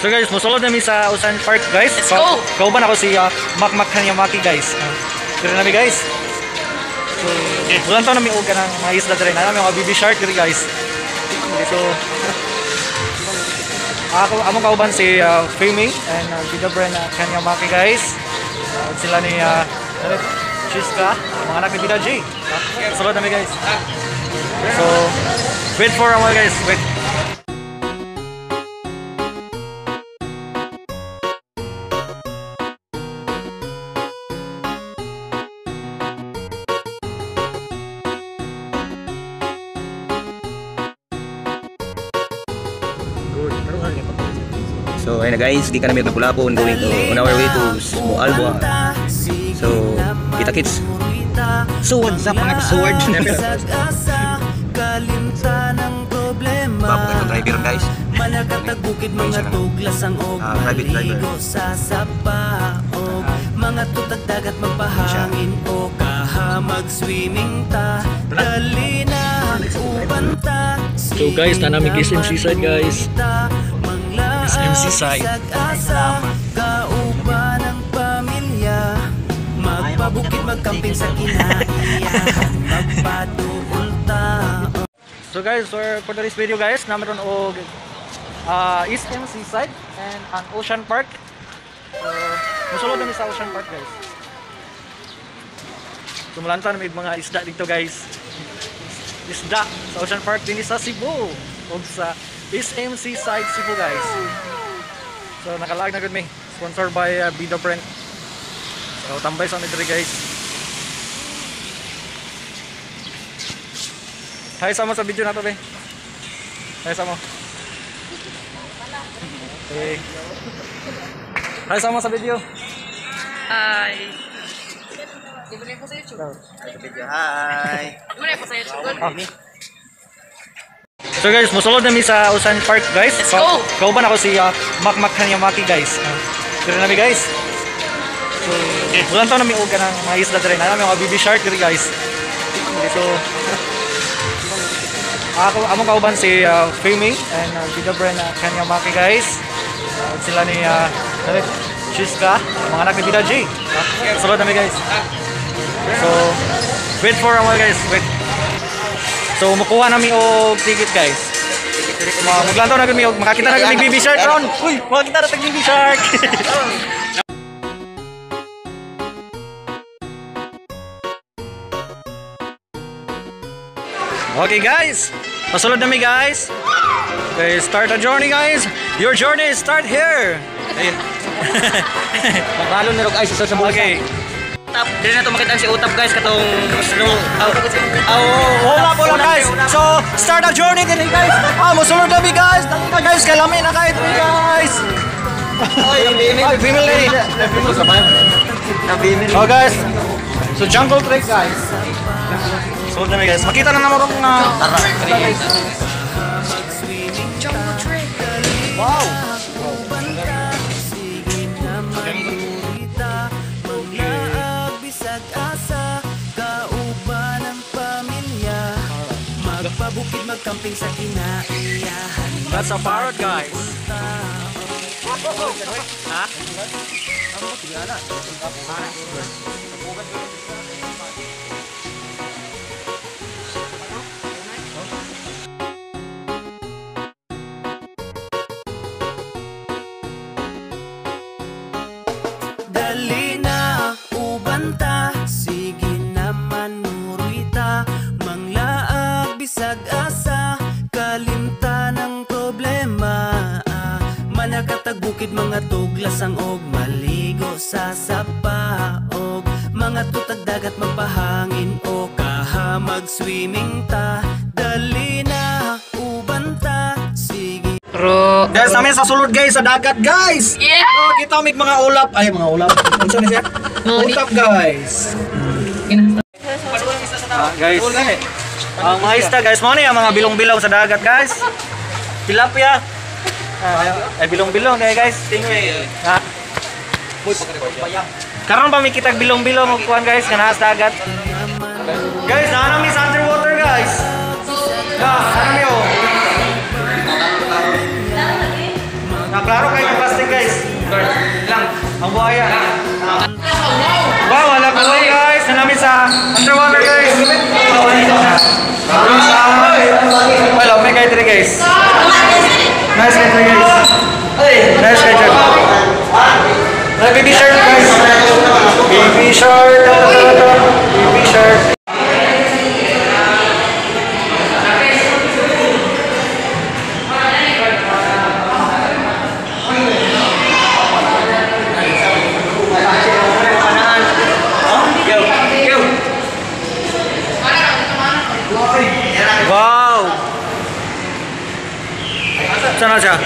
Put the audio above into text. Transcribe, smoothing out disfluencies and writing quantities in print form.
So guys, musulod na mi sa Ocean Park, guys. Let's go! Kauban ako si Makmak Hanyamaki, guys. Diri na mi, guys. So, bulan to na mi og kanang mga isda diri. Na mi mga baby shark diri, guys. So, ako among kauban si Femi and Vida Bren Kanyamaki, guys. Sila ni Chiska, mga anak ni Vida G. Sulod na mi, guys. So, wait for a while, guys. Wait. So ayun na guys, di ka namin Lapu-Lapu going to on our way to Moalboal. So, kita kits. So what's up mga ka-sword? Bapo kayo driver, guys. Private driver. Mga tutag dagat magpahangin o kahamag swimming ta. Dali na uban ta. So guys, nanamig SM Seaside, guys. SM Seaside. Kauban ng pamilya, magpabukid magkamping sa kinaiyahan, magpaduol ta. So guys, for today's video, guys, nameron og SM Seaside and ang Ocean Park. So, musulod na mi sa Ocean Park, guys. So mulantaw na may mga isda dito, guys. Isda sa Ocean Park dinhi sa Cebu ug sa SM Seaside Cebu, guys. So nakalaag na gud mi, sponsor by Bida Brent. So tambay sa mi diri, guys. Hi sa mo sa video na to, be. Hi sa mo. Okay. Hi sa mo sa video. Hi. Di ba na po sa YouTube? Hi. Di ba na po sa YouTube? Ah. So guys, musulod na mi sa Ocean Park, guys. Let's go! Kauban ako si Makmak Hanyamaki, guys. Diri na mi, guys. So, bulan to na mi og kanang mga isda diri. Na mi mga baby shark diri, guys. So, ako among kauban si Femi and Vida Bren Kanyamaki, guys. Sila ni Chiska, mga anak ni Vida G. Sulod na mi, guys. So, wait for a while, guys. Wait. So, mukuha na mi og ticket, guys. Maglantaw na gud mi og makakita na gud mi baby shark ron. Uy, makakita na tag baby shark. Okay, guys. Pasulod na mi, guys. Okay, start a journey, guys. Your journey start here. Ayun. Mabalon na rog ay sa bulsa. Okay. Utap, dili na to makita si Utap, guys, katong snow. Oh, wala guys. So, start a journey din, guys. Ah, musulod na mi, guys. Dali na, guys, kalami na kayo diri, guys. Ay, Ay, female lady. Oh, guys. So, jungle trek, guys. Sulod na mi, guys. Makita na naman rong guys. Jungle trip. Wow. Magpabukid magkamping sa kinaiyahan. That's a parrot, guys. Ha? Dali na uban ta, sige naman muruita, manglaag bisag asa, kalimta ng problema. Manakatag bukid mga tuglas ang og maligo sa sapa og mga tutag dagat magpahangin o kahamag swimming ta. Dali na uban ta, sige. Ro. Guys, namin sa sulod, guys, sa dagat, guys. Yeah! Oh, kita mig mga ulap. Ay, mga ulap. Unsa ni siya? Ulap, guys. Guys. Ang mga isda, guys, mo ni ang mga bilong-bilong sa dagat, guys. Tilapia. Ay bilong-bilong kay guys. Stingray. Ha? Karon pa mi kitag bilong-bilong og kuan, guys, kana sa dagat. Guys, naa mi sa underwater, guys. Na, ano mi oh. Na klaro kay Ang buhaya. Wow, wala ko guys. Nanami sa underwater, guys. Well, may kayo diri, guys. Nice kayo diri, guys. Nice kayo diri. Ay, baby shark, guys. Baby shark. Ta, ta, ta, ta. Baby shark. Wow! Saan na siya?